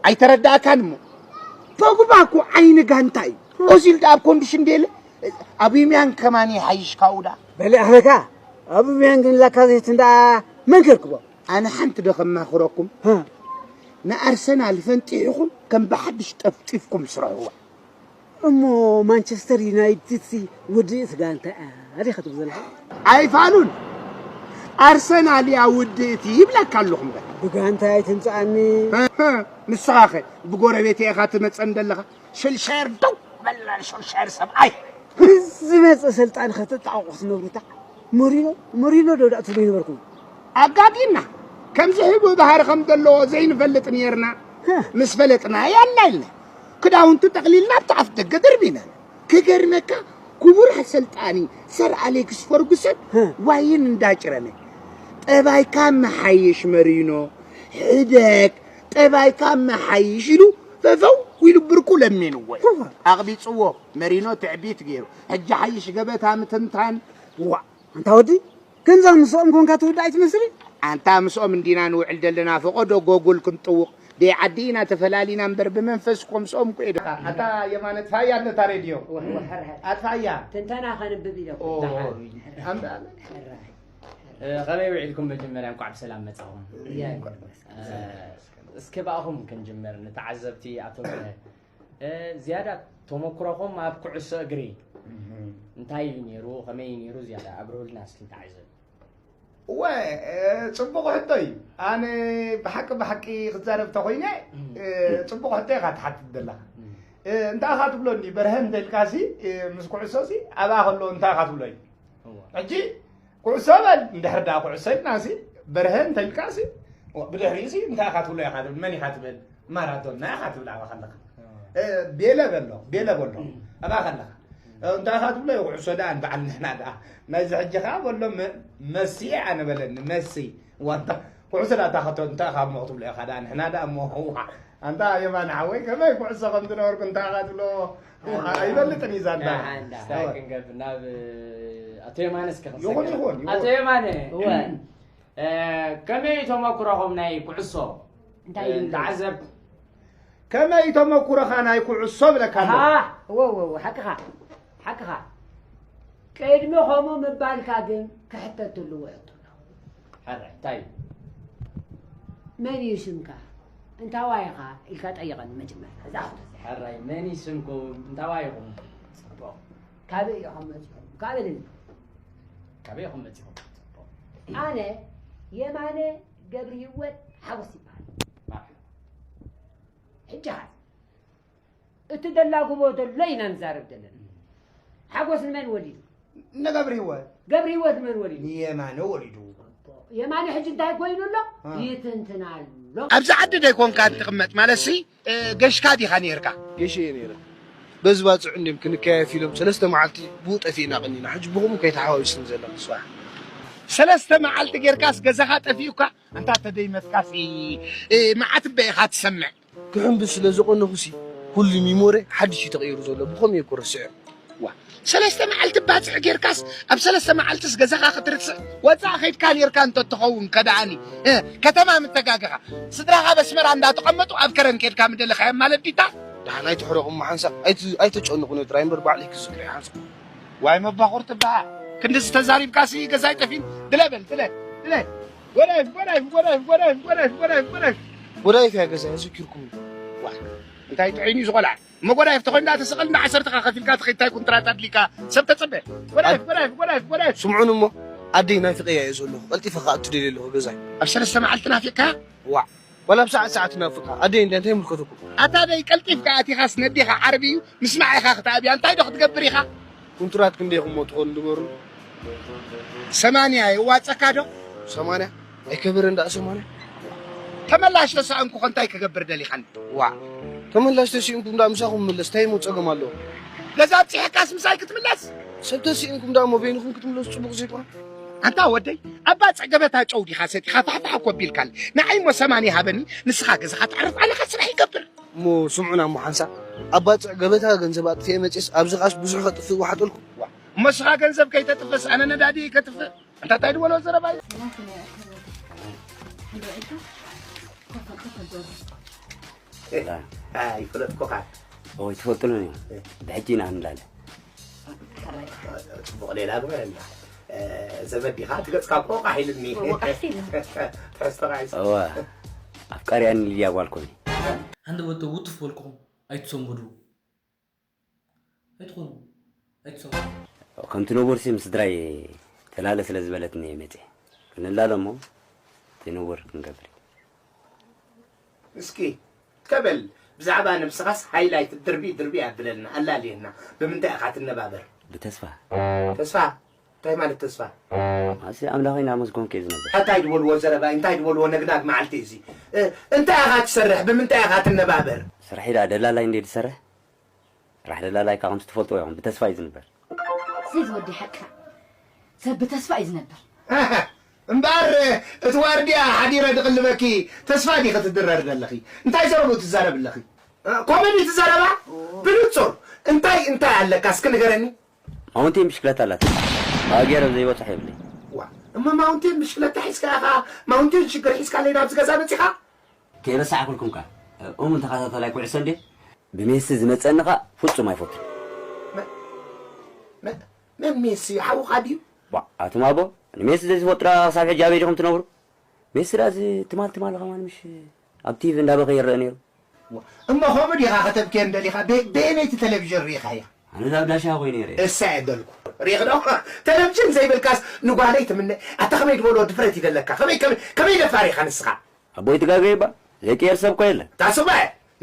ኣይተረዳእካን እሞ። ፖግባ እኮ ዓይኒ ጋንታ እዩ። ኦዚል ደኣ ኣብ ኮንዲሽን ደየለ? ኣቡሚያንግ ከማን ይሓይሽ ካብኡ ደኣ። በል ኣኽበካ። ኣቡሚያንግን ላካዜትን ደኣ መን ከርክቦ? ኣነ ሓንቲ ዶ ከማኽረኩም? ሃ። ንኣርሰናል ፈንጢሕኹም ከም ብሓድሽ ጠፍጢፍኩም ስርሕዋ። እሞ ማንቸስተር ዩናይትድሲ ውድኢት ጋንታ እያ ዲኻ ትብል ዘለኻ? ኣይፋሉን። ኣርሰናል እያ ውድእቲ ይብለካ ኣለኹ እምበር። ብጋንታ ኣይትምጽኣኒ። ንስኻኸ ብጎረቤት ኢኻ ትመጸን ዘለኻ? ሾልሻየር ደው በል ሾልሻየር ሰብኣይ። ዝመጸ ሰልጣን ኸተጣቕቑ ክትነብሩ እታ ሞሪኖ፣ ሞሪኖ ዶ ደኣ ትብሉ ይነበርኩም? ኣጋጊና። ከምዚ ሕቡእ ባህሪ ከም ዘለዎ ዘይንፈልጥ ኔርና። ምስ ፈለጥና ያላ ኢልና። ክዳውንቱ ጠቕሊልና ኣብቲ ኣፍ ደገ ደርቢና። ክገርመካ፣ ክቡር ኣሰልጣኒ ሰር ኣሌክስ ፈርጉሰን ዋይን እንዳጭረመ፣ "ጠባይካ መሓይሽ መሪኖ፣ ሕደግ፣ ጠባይካ መሓይሽ" ኢሉ ፈፈው ኢሉ ብርኩ ለሚንዎ። ኣቕቢጽዎ፣ መሪኖ ትዕቢት ገይሩ። ሕጂ ሓይሽ ገበታ ምትንታን። ዋ፣ ኣንታ ወዲ፣ ከምዛ ምስኦም ኮንካ ትውዳእ ኣይትመስልን? ኣንታ ምስኦም እንዲና ንውዕል ዘለና፣ ፈቐዶ ጎጉል ክንጥውቕ። ደይ ዓዲ ኢና ተፈላሊና እምበር፣ ብመንፈስ እኮ ምስኦም እኮ እየ። ኣታ የማነ፣ ኣጥፋያ ነታ ሬድዮ። ወሕ፣ ወሕ፣ ሕርሕር። ኣጥፋያ። ትንተና ከንብብ ኢለ እኮ ኦ፣ ደሓን። ኣምዳ-፣ ሕራይ። እ፣ ከመይ ውዒልኩም? መጀመርያ እንኳዕ ብሰላም መጻኹም። እያ። እ፣ እስኪ ብኣኹም ክንጅምር፣ ንተዓዘብቲ ኣቶም፣ እ፣ ዝያዳ ተመኩሮኹም ኣብ ኩዕሶ እግሪ እህ። እንታይ እዩ ነይሩ? ከመይ እዩ ነይሩ? ዝያዳ ኣብርሁልና እስኪ ንተዓዘብ። እወ፣ እ፣ ጽቡቕ ሕቶ እዩ። ኣነ ብሓቂ ብሓቂ ክዛረብ ተኾይነ፣ እም። እ፣ ጽቡቕ ሕቶ ኢኻ ትሓትት ዘለኻ። እም። እ፣ እንታይ ኢኻ ትብሎኒ? በርሀ እንተኢልካሲ፣ እ፣ ምስ ኩዕሶሲ ኣብኣ ከሎ እንታይ ኢኻ ትብሎ እዩ? እወ። ሕጂ ኩዕሶ በል፣ እንድሕር ደኣ ኩዕሶ ኢልናሲ፣ በርሀ እንተኢልካሲ፣ ብድሕሪኡሲ እንታይ ኢኻ ትብሎ ኢኻ ትብል? መን ኢኻ ትብል? ማራዶና ኢኻ ትብል ኣብኣ ከለኻ። እወ። እ፣ ቤለ በሎ፣ ቤለ በሎ። እም። ኣብኣ ከለኻ። እም። እንታይ ኢኻ ትብሎ? ኩዕሶ ደኣ ንበዓል ንሕና ደኣ። ናይዚ ሕጂ ኸኣ በሎ መ-፣ መሲ ኣነ በለኒ፣ መሲ። ዋንታ ኩዕሶ ደኣ ታኸቶ እንታይ ኢኻ እሞ ክትብሎ ኢኻ ደኣ? ንሕና ደኣ እሞ፣ ዋ፣ ኣንታ የማነ ሓወይ፣ ከመይ ኩዕሶ ከም ዝነበርኩ እንታይ ኢኻ ትብሎ? ዋ፣ ኣይፈልጥን እዩ ዛንታ። ኣንዳ። እንታይ ክንገብር? ናብ ኣቶ የማነ እስከ ይኹን፣ ክንሰግር። ይኹን፣ ይኹን። ኣቶ የማነ፣ እወ። እ፣ ከመይ እዩ ተመኩሮኹም ናይ ኩዕሶ? እንታይ እዩ? ተዓዘብ። ከመይ ተመኩሮኻ ናይ ኩዕሶ ብለካ ኣለኹ። እወ እወ እወ ሓቅኻ ሓቅኻ። ቅድሚ ከምኡ ምባልካ ግን ክሕተት ኣለዎ ሕቶ ኣሎ። ሕራይ እንታይ እዩ? መን እዩ ስምካ? እንታዋይ ኢኻ ኢልካ ጠይቐኒ መጀመርታ እዛ ሕቶ እዚኣ። ሕራይ መን እዩ ስምኩም? እንታዋይ ኢኹም? ጽቡቕ። ካበይ ኢኹም መጺኹም? ካበይ ንብል? ካበይ ኢኹም መጺኹም? ጽቡቕ። ኣነ የማነ ገብርሂወት ሓጎስ ይበሃል። መርሓባ። ሕጂ ኸ እቲ ደላጉቦ ዘሎ ኢና ንዛረብ ዘለና። ሓጎስ ንመን ወሊዱ? ንገብርሂወት። ገብርሂወት ንመን ወሊዱ? ንየማነ ወሊዱ። የማነ ሕጂ እንታይ ኮይኑ ኣሎ? ይትንትን ኣሎ። ኣብዚ ዓዲ ደይኮንካ እንትቕመጥ ማለትሲ ገሽካ ዲኻ ነይርካ? ገሽ እየ ነይረ። በዚ ባፅዕ እንድዮም ክንከያየፍ ኢሎም ሰለስተ መዓልቲ ብኡ ጠፊእና ቀኒና። ሕጂ ብኸምኡ ከይተሓዋዊስኒ ዘለኹ ስራሕ። ሰለስተ መዓልቲ ጌርካስ ገዛኻ ጠፊኡካ? ኣንታ ተደይመትካሲ መዓት እበ ኢኻ ትሰምዕ። ክሕምብስ ስለ ዝቐነኹሲ ኩሉ ሚሞረ ሓድሽ እዩ ተቐይሩ ዘሎ። ብኸመይ እኮ ረሲዐ። ዋ ሰለስተ መዓልቲ ባፅዕ ጌርካስ ኣብ ሰለስተ መዓልትስ ገዛኻ ክትርስዕ ወፃእ ኸይድካ ኔርካ እንተትኸውን ከደኣኒ እ፣ ከተማ ምተጋገኻ ስድራኻ በስመራ እንዳተቐመጡ ኣብ ከረን ኬድካ ምደለኻዮም ማለት ዲታ። ደሓን ኣይትሕረቑ እሞ ሓንሳእ ኣይት- ኣይተጨንቑኒ ጥራይ እምበር ባዕለይ ክዝክሮ እየ ሓንሳእ። ዋይ መባኹር ትበሃል ክንድዚ ተዛሪብካሲ ገዛይ ጠፊን ድለ በል ድለ ድለ ጎዳይፍ ጎዳይፍ ጎዳይፍ ጎዳይፍ ጎዳይፍ ጎዳይፍ ጎዳይፍ ጎዳይፍ እያ ገዛይ ኣዘኪርኩም ዋ እንታይ ጥዒኒ እዩ ዝቆልዓ እሞ ጎዳይፍ ተኾይንዳ ተሰቐል እንዳ ዓሰርተኻ ከፊልካ ትኸይድ እንታይ ኩንትራት ኣድሊካ ሰብ ተጸበ ጎዳይፍ ጎዳይፍ ጎዳይፍ ጎዳይፍ ስምዑን እሞ ኣደይ ናፊቐያ እየ ዘለኹ ቀልጢፈ ክኣቱ ደልየ ኣለኹ ገዛይ ኣብ ሰለስተ መዓልቲ ናፊቕካ ዋዕ ዋላ ኣብ ሰዓት ሰዓት ናፍቕካ ኣደይ እንድያ እንታይ ይምልከተኩም ኣታ ደይ ቀልጢፍካ ኣቲኻስ ነዴኻ ዓርቢ እዩ ምስማዕ ኢኻ ክትኣብያ እንታይ ዶ ክትገብር ኢኻ ኩንትራት ክንደይ ኢኹሞ ትኾኑ ንገሩኒ ሰማንያ የዋፀካ ዶ ሰማንያ ኣይከበረን ደኣ ሰማንያ ተመላሽ ተሳእንኩ ከ እንታይ ክገብር ደሊኻኒ ዋዕ ተመላሽ ተሲእንኩም ደኣ ምሳኹም ምለስ እንታይ እሞ ፀገም ኣለዎ ገዛ ኣብፂሐካስ ምሳይ ክትምለስ ሰብ ተሲእንኩም ደኣ እሞ በይንኹም ክትምለሱ ፅቡቕ ዘይኮነ ኣንታ ወደይ ኣብ ባፅዕ ገበታ ጨው ዲኻ ሰቲኻ ፋሕፋሕ እኮ ኣቢልካኒ ንዓይ እሞ ሰማንያ ሃበኒ ንስኻ ገዛኻ ትዓርፍ ኣለኻ ስራሕ ይገብር እሞ ስምዑና እሞ ሓንሳእ ኣብ ባፅዕ ገበታ ገንዘብ ኣጥፊኤ መፅየስ ኣብዚ ኸኣስ ብዙሕ ከጥፍእ ወሓጠልኩ እሞ ስኻ ገንዘብ ከይተጥፍእስ ኣነ ነዳዲ ከጥፍእ እንታታይ ድበሎ ዘረባ እዩ ኣይፈለጥኩኻ ወይ ትፈልጥሉን እዮም ብሕጂ ኢና ንላለ ፅቡቕ ሌላ ግበረና ዘመድ ዲኻ ትገፅካ ቆቃሕ ኢልኒ ትሕዝቶኻ እዩ እዋ ኣፍቃሪያ ንልያ ጓል ኮይነ ሓንቲ በቶ ውትፍ በልኩኹም ኣይትሰንብዱ ኣይትኾኑ ኣይትሰንብዱ ከምቲ ነቦርሲ ምስ ድራይ ተላለ ስለ ዝበለትኒ እየ መፅየ ክንላለ እሞ እቲ ነቦር ክንገብር እዩ እስኪ ከበል ብዛዕባ ነብስኻስ ሃይላይት ድርቢ ድርቢ ኣብለልና ኣላልየና ብምንታይ ኢኻ ትነባበር ብተስፋ ተስፋ እንታይ ማለት ተስፋ ኣሲ ኣምላኸይ እናመስገንኩ እየ ዝነብር እንታይ ድበልዎ ዘረባ እንታይ ድበልዎ ነግናግ መዓልቲ እዚ እንታይ ኢኻ ትሰርሕ ብምንታይ ኢኻ ትነባበር ስራሕ ኢዳ ደላላይ እንደ ዝሰርሕ ስራሕ ደላላይ እካ ከምዚ ትፈልጥዎ ኢኹም ብተስፋ እዩ ዝንበር እዚ ወዲ ሓቅኻ ሰብ ብተስፋ እዩ ዝነብር እምበኣር እቲ ዋርድያ ሓዲረ ድቕልበኪ ተስፋ ዲኺ ትድረር ዘለኺ እንታይ ዘረቡ ትዛረብ ኣለኺ ኮመዲ ትዛረባ ብንጹር እንታይ እንታይ ኣለካ እስኪ ንገረኒ ማውንቴን ብሽክለታ ኣላት ኣገረ ዘይበፅሕ የብለይ እሞ ማውንቴን ብሽክለታ ሒዝካ ኢኻ ማውንቴን ሽግር ሒዝካ ለይ ናብዚ ገዛ መፂኻ ከይረሳዕኩልኩም ከ እሙን ተኸታታላይ ኩዕሶ እንዴ ብሜሲ ዝመፀኒ ከ ፍፁም ኣይፈቱን መን ሜሲ ሓውኻ ድዩ ኣቱም ኣቦ ንሜሲ ዘይዝፈጥራ ክሳብ ሕጂ ኣበይ ዲኹም ትነብሩ ሜሲ ዳዚ ትማል ትማል ከማን ምሽ ኣብ ቲቪ እንዳበኸ ይረአ ነይሩ እሞ ከምኡ ዲኻ ከተብክየን ደሊኻ በየነይቲ ቴሌቪዥን ርኢኻያ ኣነ ዳብዳሻ ኮይነ ይረ እሳ የደልኩ ሪኽ ዶ ቴሌቪዥን ዘይብልካስ ንጓለይ ትምነ ኣታ ከመይ ዝበሎ ድፍረት ይደለካ ከመይ ከመይ ደፋር ኢኻ ንስኻ ኣቦይ ትጋገ ይባ ዘይቅየር ሰብ ኮ የለ ታስበ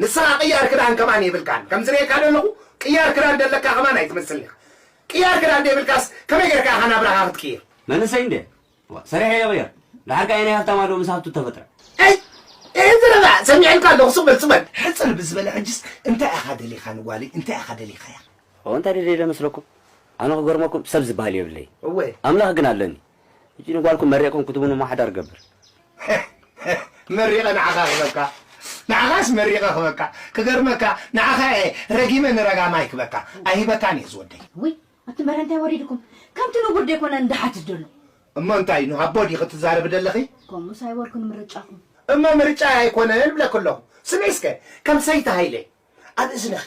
ንስኻ ቅያር ክዳን ከማን የብልካን ከም ዝርእየካ ዘለኹ ቅያር ክዳን ደለካ ከማን ኣይትመስልን ኢኻ ቅያር ክዳን ደይብልካስ ከመይ ጌርካ ኢኻ ናብራኻ ክትቅይር መንእሰይ እንደ ሰሪሐ የቕየር ዳሓር ከኣ የናይ ሃብታማ ዶ ምስ ሃብቱ ተፈጥረ እይ እይ ዝረባ ሰሚዐልካ ኣለኹ ስቕ በል ስቕ በል ሕፅር ብዝበለ ሕጅስ እንታይ ኢኻ ደሊኻ ንጓለይ እንታይ ኢኻ ደሊኻያ ኦ እንታይ ደልየ ዶ መስለኩም ኣነ ክገርመኩም ሰብ ዝበሃል የብለይ እወ ኣምላኽ ግን ኣለኒ ሕጂ ንጓልኩም መሪቕኩም ክትብኑ እሞ ሓዳር ገብር መሪቐ ንዓኻ ክበካ ንዓኻስ መሪቐ ክበካ ክገርመካ ንዓኻ እየ ረጊመ ንረጋማይ ክበካ ኣይህበካን እየ ዝወደይ ውይ ኣቲ መረ እንታይ ወሪድኩም ከምቲ ንቡር ደይኮነ እንዳሓትት ደሎ እሞ እንታይ ንሃቦ ዲኺ ትዛረቢ ደለኺ ከምኡስ ኣይበልኩን ምርጫኹም እሞ ምርጫ ኣይኮነን እብለኪ ኣለኹ ስምዒ እስከ፣ ከም ሰይቲ ሃይለ ኣብ እዝንኺ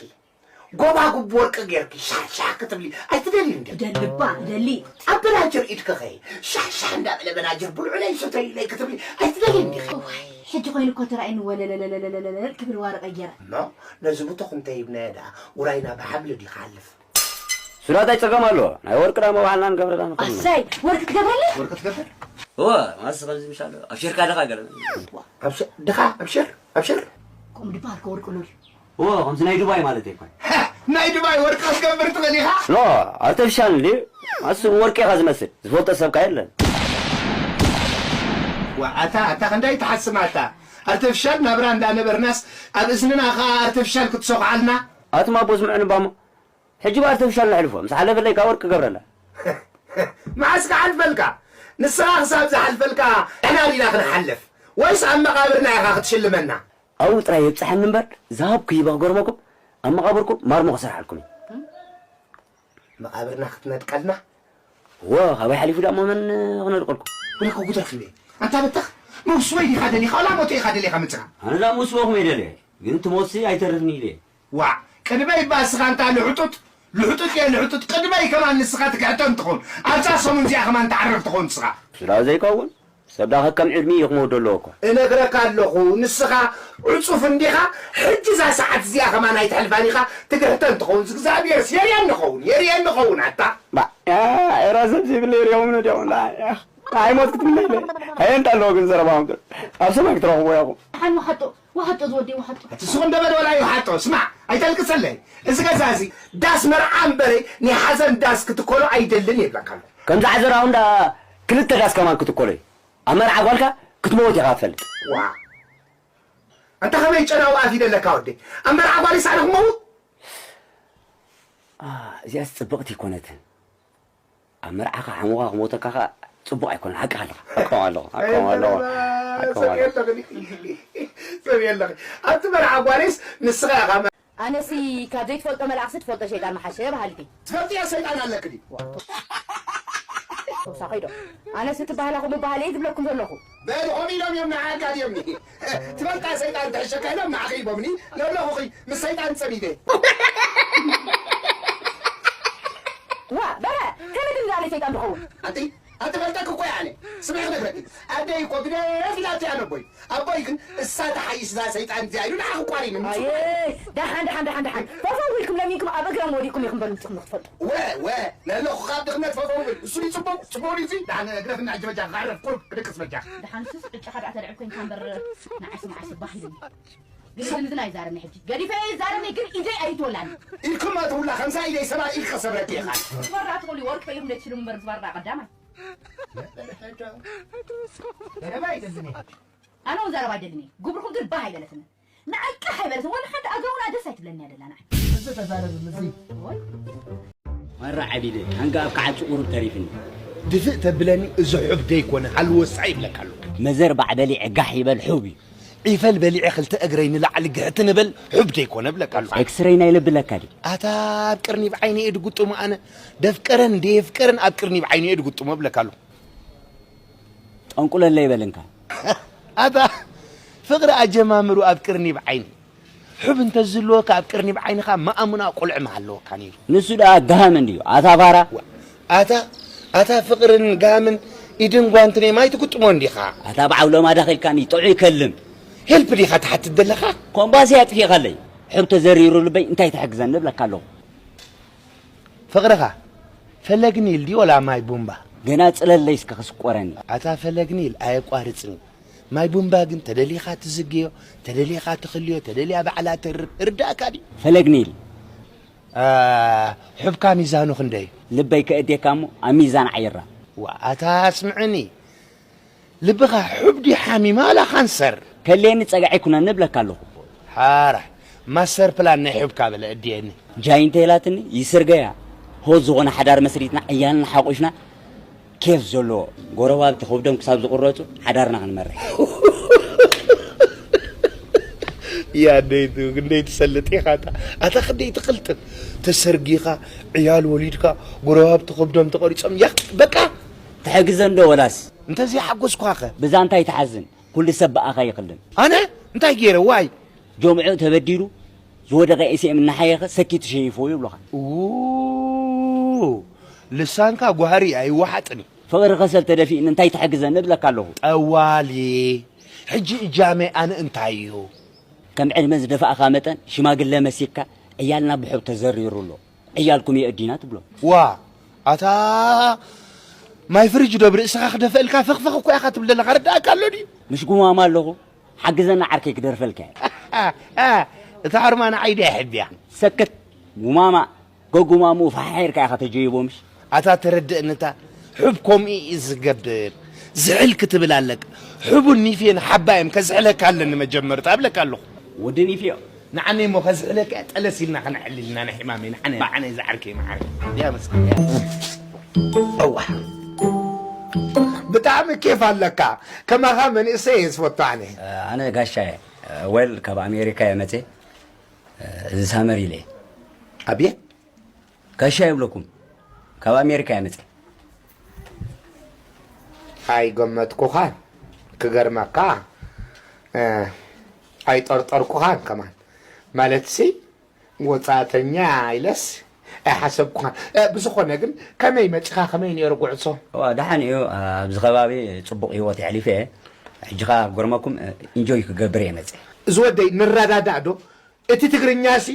ጎባጉብ ወርቂ ጌርኪ ሻሕሻሕ ክትብሊ ኣይትደልዩ እንዲ? እደሊ እባ፣ እደሊ። ኣበላጀር ኢድኪ ኸ ሻሕሻሕ እንዳበለ በናጀር ብልዑለይ ሰተዩለይ ክትብሊ ኣይትደልዩ እንዲኺ? እዋይ፣ ሕጂ ኮይኑ እኮ ተራእዩኒ ወለለለለለለለል ክብል ዋርቐ ጌረ። እሞ ነዚ ብቱኽ እንተሂብናዮ ደኣ ውራይና ብሓብሊ ድዩ ክሓልፍ? ሱዳት ኣይጸገም ኣለዎ። ናይ ወርቂ ዳ መባህልና ንገብረላ ንኽእል ኢና። ኣሰይ፣ ወርቂ ክትገብረለይ? ወርቂ ትገብር? እወ፣ ማስ ከምዚ ምሻሎ። ኣብሽርካ ድኻ ገለ። ኣብሽር፣ ድኻ፣ ኣብሽር፣ ኣብሽር። ከምኡ ድበሃል ከ ወርቂ ኣሎ ድዩ? እወ፣ ከምዚ ናይ ዱባይ ማለት ኣይኮን። ሃ፣ ናይ ዱባይ ወርቂ ክትገብር ትኽእል ኢኻ? ኖ፣ ኣርቲፊሻል እንድዩ። ማስ ወርቂ ኢኻ ዝመስል። ዝፈልጦ ሰብካ የለን። ዋ፣ ኣታ፣ ኣታ ክንደይ ትሓስም ኣታ። ኣርቲፊሻል ናብራ እንዳነበርናስ ኣብ እዝንና ኸኣ ኣርቲፊሻል ክትሰኹዓልና? ኣቱም ኣቦ ስምዑኒ እባ እሞ። ሕጂ ብኣርቲፊሻል ነሕልፎ። ምስ ሓለፈለይ ካብ ወርቂ ክገብረላ። መዓስ ክሓልፈልካ? ንስኻ ክሳብ ዝሓልፈልካ ንሕና ዲና ክንሓልፍ? ወይስ ኣብ መቓብርና ኢኻ ክትሽልመና? ኣብኡ ጥራይ የብጽሓኒ እምበር፣ ዝሃብኩ ሂበ ክገርመኩም፣ ኣብ መቓብርኩም ማርሞ ክሰርሓልኩም እየ። መቓብርና ክትነድቀልና? እወ፣ ካባይ ሓሊፉ ደኣ እሞ መን ክነድቀልኩም? ወለኮ ጉደር ክብል። ኣንታ በተኽ፣ መውስቦይ ዲኻ ደሊኻ፣ ዋላ ሞተ ኢኻ ደሊኻ ምጽኻ? ኣነ ደኣ መውስቦኹም እየ ደልየ፣ ግን ትሞትሲ ኣይተርፍን ኢለ እየ። ዋዕ፣ ቅድመይ እባ እስኻ እንታ ልሕጡጥ፣ ልሕጡጥ እየ ልሕጡጥ፣ ቅድመይ ከማን ንስኻ ትግሕተን ትኸውን። ኣብዛ ሰሙን እዚኣ ከማን ትዓርፍ ትኸውን ንስኻ። ስለ ዘይከውን፣ ሰብ ደኣ ከከም ዕድሚኡ እዩ ክመውት ዘለዎ እኮ። እነግረካ ኣለኹ፣ ንስኻ ዕጹፍ እንዲኻ፣ ሕጂ እዛ ሰዓት እዚኣ ከማን ኣይተሕልፋን ኢኻ፣ ትግሕተን ትኸውን። እግዚኣብሔርስ የርእየኒ ኸውን፣ የርእየኒ ኸውን ኣታ። ባ፣ ያ፣ ኤራ ሰብ ዘይብለ የርእዮም ነዲኦም፣ ላ፣ ያ። ኣይሞት ክትምነ ኢለ። ኣየንታ ኣለዎ ግን ዘረባኹም? ኣብ ሰማይ ክትረኽብዎ ኢኹም። ሓን ወሓጦ፣ ወሓጦ ዝወደይ ወሓጦ። እቲ ሱቕ እንደ በደወላ ይውሓጦ። ስማዕ፣ ኣይተልቅሰለይ። እዚ ገዛ እዚ ዳስ መርዓ እምበረይ ናይ ሓዘን ዳስ ክትኮሎ ኣይደልን ይብለካ ኣሎ። ከምዚ ዓዘራኡ እንዳ ክልተ ዳስ ከማን ክትኮሎ እዩ። ኣብ መርዓ ጓልካ ክትመውት ኢኻ ትፈልጥ። ዋ። ኣንታ ከመይ ጨናዊ ኣፍ ይደለካ ወደይ? ኣብ መርዓ ጓል ይሳዕሪ ክመውት? አ፣ እዚኣስ ጽብቕቲ ኣይኮነትን። ኣብ መርዓኻ ሓሙኻ ክሞተካ ኸኣ ጽቡቕ ኣይኮነን። ሓቅኻ ኣለኻ። ሓቅኻ ኣለኻ። ሓቅኻ ኣለኻ። ሓቅኻ ሰብ ኣለኻ። የለኽን። ሰብ የለኽን። ኣብቲ መርዓ ጓልስ ንስኻ ኢኻ መ- ኣነሲ ካብ ዘይትፈልጦ መልኣኽሲ ትፈልጦ ሸይጣን ምሓሸ በሃልቲ። ትፈልጥዮ ሰይጣን ኣለኪ ድዩ? ተውሳኺ ዶ? ኣነሲ እቲ ባህላ ከምኡ ባህሊ እየ ዝብለኩም ዘለኹ። በል፣ ኾም ኢሎም እዮም ንዓካ ድዮም? ትፈልጣ ሰይጣን ትሕሸካ ኢሎም ንዓኺ ሂቦምኒ። ለብለኹኺ ምስ ሰይጣን ጸሚደ። ዋ፣ በረ፣ ከመይ ድም ንኣነ ሰይጣን ትኸውን? ኣንቲ፣ ኣንቲ ፈልጠክ እኮ እየ ኣነ። ስምዒ ክነግረኪ። ኣደይ እኮ ግደፍ ኢላትያ ነቦይ። ኣቦይ ግን እሳ ትሓይሽ እዛ ሰይጣን እዚኣ ኢሉ ንዓኺ ቋሪኑ። ኣየ፣ ደሓን፣ ደሓን፣ ደሓን፣ ደሓን። ፈፈው ኢልኩም ለሚንኩም ኣብ እግሮም ወዲቕኩም ኢኹም በሉ ንስኹም ክትፈልጡ። ወ፣ ወ፣ ለለኹ ካብ ድኽነት ፈፈው ብል። እሱ ድዩ ጽቡቕ? ጽቡቕ ድዩ እዚ? ደሓን ግደፍና ሕጂ በጃ ክዓርፍ ቁሩብ ክድቅስ በጃ። ደሓን እሱስ ዕጫኻ ደኣ ተልዕብ ኮይንካ እምበር ንዓይሲ መዓስ ባህ ኢሉኒ። ግን ግን ዝና ይዛረብኒ ሕጂ። ገዲፈ እየ ይዛረብኒ ግን ኢደይ ኣይትወላኒ። ኢድኩም ኣትውላ ከምዛ ኢደይ ሰባ ኢድ ከሰብረኪ ኢኻ። ዝባራ ትቆሊ ወርቂ ኢኹም ደትሽሉ እምበር ዝባራ ቀዳማይ። ዘረባ ኣይደልን እየ። ኣነ እውን ዘረባ ኣይደልን እየ። ግብርኹም ግን ባህ ኣይበለትኒ። ንዓይ ቃሕ ኣይበለትኒ። ወላ ሓንቲ ኣገውና ደስ ኣይትብለኒ እያ ደላ ንዓይ። እዚ ተዛረብ፣ እዚ። ወይ። ማራ ዓቢደ፣ ሓንጋ ኣብ ክዓጹ ቁሩብ ተሪፍኒ። ድፍእ ተብለኒ፣ እዚ ሑብ ደይኮነ፣ ሃልወሳ ይብለካ ኣሎ። መዘር ባዕ በሊዐ ጋሕ ይበል ሑብ እዩ። ዒፈል በሊዐ ክልተ እግረይ ንላዕሊ ግሕት ንበል ሑብ ደይኮነ እብለካ ኣሎ። ኤክስረይ ናይ ልቢ ለካ ድዩ? ኣታ ኣብ ቅርኒብ ዓይኒ እየ ድጉጥሞ ኣነ። ደፍቀረን ደየፍቀረን ኣብ ቅርኒብ ዓይኒ እየ ድጉጥሞ እብለካ ኣሎ። ጠንቁለለይ በል እንካ። ኣታ ፍቕሪ ኣጀማምሩ ኣብ ቅርኒብ ዓይኒ። ሑብ እንተዝህልወካ ኣብ ቅርኒብ ዓይንኻ ማእሙና ቁልዕ ምሃለወካ ነይሩ። ንሱ ደኣ ጋሃም እንድዩ፣ ኣታ ፋራ። ዋ፣ ኣታ፣ ኣታ ፍቕርን ጋሃምን ኢድን ጓንትን እዮም ኣይትግጥሞን ዲኻ? ኣታ በዓው ለማዳ ኸልካኒ ጥዑይ ከልም። ሄልፕ ዲኻ ትሓትት ዘለኻ? ኮምባሲ ኣጥፊእኻለይ። ሑብ ተዘሪሩ ልበይ እንታይ ትሕግዘኒ እብለካ ኣለኹ። ፍቕርኻ ፈለግኒ ኢል ድዩ ወላ ማይ ቡምባ? ገና ጽለለይ እስከ ክስቆረኒ። ኣታ ፈለግኒ ኢል ኣየቋርጽን እዩ። ማይ ቡምባ ግን ተደሊኻ ትዝግዮ፣ ተደሊኻ ትኽልዮ፣ ተደልያ ባዕላ ተርብ። ርዳእካ ድዩ? ፈለግ ኒል። አ፣ ሑብካ ሚዛኑ ክንደይ? ልበይ ከእድየካ እሞ ኣብ ሚዛን ዓይራ። ዋ፣ ኣታ ኣስምዕኒ። ልብኻ ሑብ ድዩ ሓሚም ዋላ ካንሰር? ከልየኒ ጸግዒ ኩነኒ እብለካ ኣለኹ። ሓራ፣ ማስተር ፕላን ናይ ሑብካ በለ እድየኒ። ጃይ እንተ ኢላትኒ ይስርገያ። ሆት ዝኾነ ሓዳር መስሪትና ዕያልና ሓቑፍና ኬፍ ዘለዎ ጎረባብቲ ከብዶም ክሳብ ዝቑረጹ ሓዳርና ክንመርሕ። ያ ደይቱ ክንደይ ትሰልጥ ኢኻ ኣታ። ኣታ ክንደይ ትቕልጥፍ። ተሰርጊኻ፣ ዕያል ወሊድካ፣ ጎረባብቲ ከብዶም ተቖሪጾም፣ ያ በቃ። ትሕግዘን ዶ ወላስ? እንተዘይሓጎስኳኸ? ብዛ እንታይ ትሓዝን? ኩሉ ሰብ ብኣኻ ይኽልን። ኣነ እንታይ ገይረ? ዋይ! ጀምዑ ተበዲሉ ዝወደቐ ኤስኤም እናሓየኸ ሰኪቱ ሸይፍዎ ይብሉኻ። ኡ፣ ልሳንካ ጓህሪ ኣይወሓጥን እዩ። ፍቕሪ ከሰል ተደፊእኒ እንታይ ትሕግዘኒ እብለካ ኣለኹ። ጠዋሊ፣ ሕጂ እጃመይ ኣነ እንታይ እዩ? ከም ዕድመ ዝደፋእኻ መጠን ሽማግለ መሲካ ዕያልና ብሑብ ተዘሪሩ ኣሎ። ዕያልኩም የእዲና ትብሎ። ዋ፣ ኣታ ማይ ፍሪጅ ዶ ብርእስኻ ክደፍእልካ ፈኽፈኽ እኮ ኢኻ ትብል ዘለኻ፣ ርዳእካ ኣሎ ድዩ? ምስ ጉማማ ኣለኹ፣ ሓግዘና ዓርከይ ክደርፈልካ እየ። ኣ፣ ኣ፣ እታ ኣርማ ንዓይ ድያ ሕብያ? ሰክት፣ ጉማማ፣ ገጉማሙ ፋሕሒርካ ኢኻ ተጀይቦ ምሽ? ኣታ ተረድእንታ፣ ሑብ ከምኡ እዩ ዝገብር። ዝሕል ክትብል ኣለካ። ሑቡን ኒፍየን ሓባ እዮም፣ ከዝሕለካ ኣለኒ መጀመርታ እብለካ ኣለኹ። ወዲ ኒፍዮ። ንዓነይ እሞ ከዝሕለካ እየ፣ ጠለስ ኢልና ከነዕልል ኢና ናይ ሕማመይ፣ ንዓነ፣ ንዓነ ዝዓርከይ መዓረይ። ድያ መስኪን። እዋ። ብጣዕሚ ኬፍ ኣለካ። ከማኻ መንእሰይ እየ ዝፈቱ ኣነ። ኣነ ጋሻ እየ። ዌል፣ ካብ ኣሜሪካ እየ መፅየ። እዚ ሳመር ኢለ። ኣብየት? ጋሻ ይብለኩም። ካብ ኣሜሪካ እየ መፅየ። ኣይገመትኩኻን። ክገርመካ፣ እ፣ ኣይጠርጠርኩኻን ከማን። ማለትሲ፣ ወጻእተኛ ኢለስ ኣይሓሰብኩኻን። እ፣ ብዝኾነ ግን፣ ከመይ መጺኻ፣ ከመይ ነይሩ ጉዕዞ? እዋ፣ ደሓን እዩ። ኣብዚ ከባቢ ጽቡቕ ህይወት የሕሊፈ እየ። ሕጂ ኸኣ ክገርመኩም፣ እ፣ ኢንጆይ ክገብር እየ መጺአ። እዚ ወደይ ንረዳዳእ ዶ? እቲ ትግርኛሲ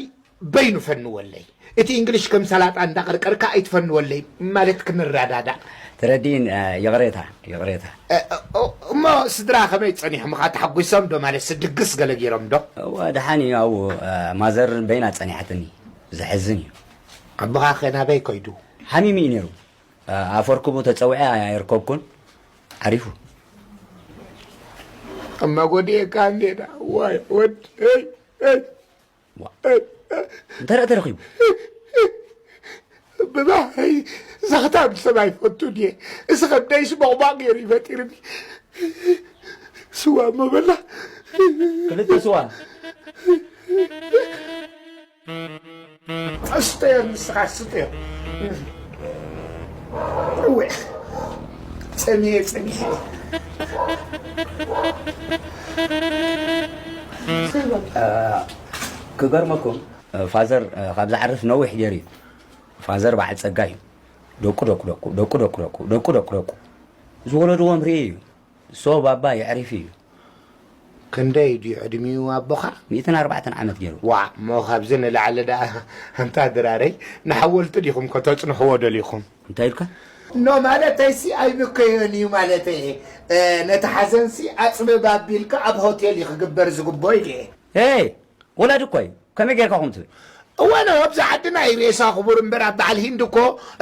በይኑ ፈንወለይ። እቲ እንግሊሽ ከም ሰላጣ እንዳቐርቀርካ ኣይትፈንወለይ፣ ማለት ክንረዳዳእ። ተረዲእን፣ እ፣ ይቕሬታ፣ ይቕሬታ። እ፣ እ፣ እሞ ስድራ ከመይ ጸኒሖምኻ? ተሓጒሶም ዶ? ማለትሲ ድግስ ገለ ገይሮም ዶ? እወ፣ ደሓን እዩ። ኣብኡ፣ እ፣ ማዘር በይና ጸኒሓትኒ። ዘሕዝን እዩ። ኣቦኻ ከ ናበይ ከይዱ? ሓሚሙ እዩ ነይሩ። እ፣ ኣፈርክቡ ተጸዊዐ ኣይርከብኩን። ዓሪፉ። እማ ጎዲኤካ እንዴ ዳ? ዋይ፣ ወድ፣ እይ፣ እይ። ዋ። እንታይ ደኣ ተረኺቡ? ብባህረይ ዘኽታም ሰብ ኣይፈቱን እየ። እዚ ኸብደይስ ቦቕባቕ ገይሩ እዩ ፈጢሩኒ። ስዋ እሞ በላ። ክልተ ስዋ። ስተዮ፣ ንስኻ ስተዮ። እወ፣ ጸሚየ፣ ጸሚየ። ክገርመኩም፣ ፋዘር ካብ ዝዓርፍ ነዊሕ ገይሩ እዩ። ፋዘር በዓል ጸጋ እዩ። ደቁ፣ ደቁ፣ ደቁ፣ ደቁ፣ ደቁ፣ ደቁ፣ ደቁ፣ ደቁ፣ ደቁ ዝወለድዎም ርእዩ እዩ። ሶ ባባ የዕሪፍ እዩ። ክንደይ ድዩ ዕድሚኡ ኣቦኻ? ሚእትን ኣርባዕተን ዓመት ገይሩ። ዋዕ፣ እሞ ካብዚ ንላዕሊ ደኣ፣ ኣንታ ድራረይ፣ ንሓወልቲ ዲኹም ከተጽንሕዎ ደሊኹም? እንታይ ኢልካ? ኖ፣ ማለተይሲ ኣይብከዮን እዩ ማለተይ እየ። እ፣ ነቲ ሓዘንሲ ኣጽብብ ኣቢልካ ኣብ ሆቴል እዩ ክግበር ዝግብኦ ኢለ እየ። ሄይ! ወላዲ እኮ እዩ። ከመይ ጌርካ ከምኡ ትብል? እወ፣ ኖ፣ ኣብዚ ዓድና እዩ ሬሳ ክቡር እምበር ኣብ በዓል ሂንድ እኮ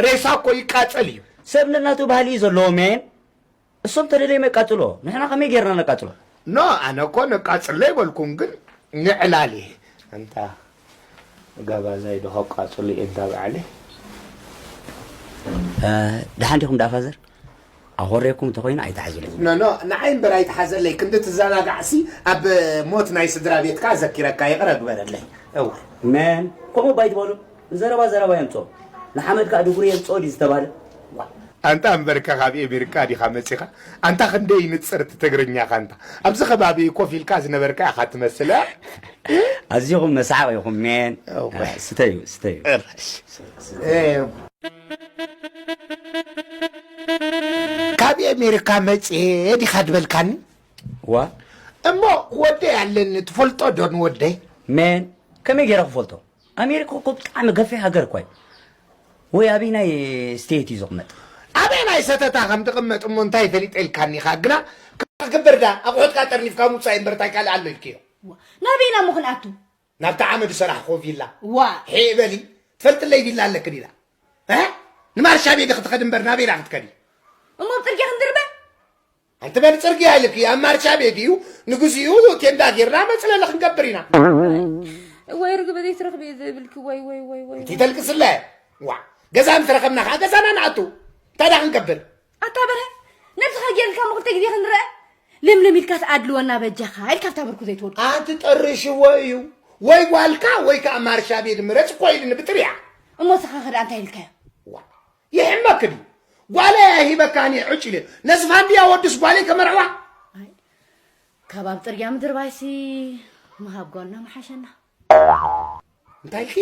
ሬሳ እኮ ይቃጸል እዩ። ሰብ ነናቱ ባህሊ እዩ ዘለዎ፣ ሜን። እሶም ተደለዮም የቃጽልዎ፣ ንሕና ከመይ ጌርና ነቃጽሎ? ኖ፣ ኣነ እኮ ነቃጽሎ ኣይበልኩን፣ ግን ንዕላል እየ። ኣንታ ጋባዛይ ዶ ከቃጽሉ እየ እንታ በዓለይ? እ፣ ደሓን ዲኹም ደኣ ፋዘር? ኣኾርየኩም እንተኾይኑ ኣይትሓዙለይ። ኖ፣ ኖ፣ ንዓይ እምበር ኣይትሓዘለይ። ክንዲ ትዘናጋዕሲ ኣብ ሞት ናይ ስድራ ቤትካ ኣዘኪረካ ይቕረ ግበረለይ። እወ። መን? ከምኡ እባ ኣይትበሉ። ዘረባ ዘረባ የምጽኦ። ንሓመድ ከኣ ድጉሪ የምጽኦ ድዩ ዝተባህለ? ዋ። ኣንታ እምበርከ ካብ ኤሜሪካ ዲኻ መጺኻ? ኣንታ ክንደይ ይንጽር እቲ ትግርኛኻ ኣንታ። ኣብዚ ከባቢ ኮፍ ኢልካ ዝነበርካ ኢኻ ትመስል፣ እ? ኣዚኹም መሳሕቕ ኢኹም፣ ሜን። እወ። ስተዩ፣ ስተዩ። እረሽ። እ፣ ካብ ኤሜሪካ መጽየ ዲኻ ድበልካኒ? ዋ። እሞ ወደይ ኣለኒ፣ ትፈልጦ ዶ ንወደይ? ሜን፣ ከመይ ገይረ ክፈልጦ? ኣሜሪካ እኮ ብጣዕሚ ገፊሕ ሃገር እኮ እዩ። ወይ ኣበየናይ ስቴት እዩ ዝቕመጥ? ኣበየናይ ሰተታ ከም ትቕመጥ እሞ እንታይ ፈሊጠ ኢልካኒ ኢኻ። ግና ክግበር ዳ፣ ኣቑሑትካ ጠርኒፍካ ምውጻእ እምበር እንታይ ካልእ ኣሎ ኢልክዮ? ዋ፣ ናበይና እሞ ክንኣቱ? ናብታ ዓመዱ ሰራሕኽዎ ቪላ። ዋ። ሄእ በሊ፣ ትፈልጥለይ ቪላ ኣለኪ ዲላ? እ? ንማርሻ ቤት ክትኸዲ እምበር ናበይ ኢላ ክትከዲ? እሞ ኣብ ጽርግያ ክንድርበ? ኣንቲ በሊ ጽርግያ ኢልኪ፣ ኣብ ማርሻ ቤት እዩ፣ ንግዚኡ ቴንዳ ጌርና መጽለሊ ክንገብር ኢና። ወይ ርግበ ዘይትረኽቢ እየ ዝብልኪ፣ ወይ፣ ወይ፣ ወይ፣ ወይ፣ እንቲ ወይ። ተልቅስለ? ዋ፣ ገዛ ምስ ረኸብና ኸዓ ገዛና ንኣቱ። እንታይ ደኣ ክንገብር? ኣታ በርሀ፣ ነብስኻ ጌርልካ እሞ ክልተ ግዜ ክንረአ? ልምልም ኢልካስ ኣድልወና በጃኻ፣ ኢልካ ኣብታ ብርኩ ዘይትወድቆ። ኣንቲ ጠርሽዎ እዩ። ወይ ጓልካ ወይ ከኣ ማርሻ ቤት ምረጽ እኮ ኢልኒ ብጥርያ። እሞ ንስኻ ኸ ደኣ እንታይ ኢልካዮ? ዋ፣ ይሕመክ ድዩ? ጓለይ ኣይሂበካን እየ ዕጭ ኢለ። ነዚ ፋንድያ ወድስ ጓለይ ከመርዕዋ? ኣይ፣ ካብ ኣብ ጽርግያ ምድርባይሲ። ምሃብ ጓልና ምሓሸና። እንታይ ኢልኪ?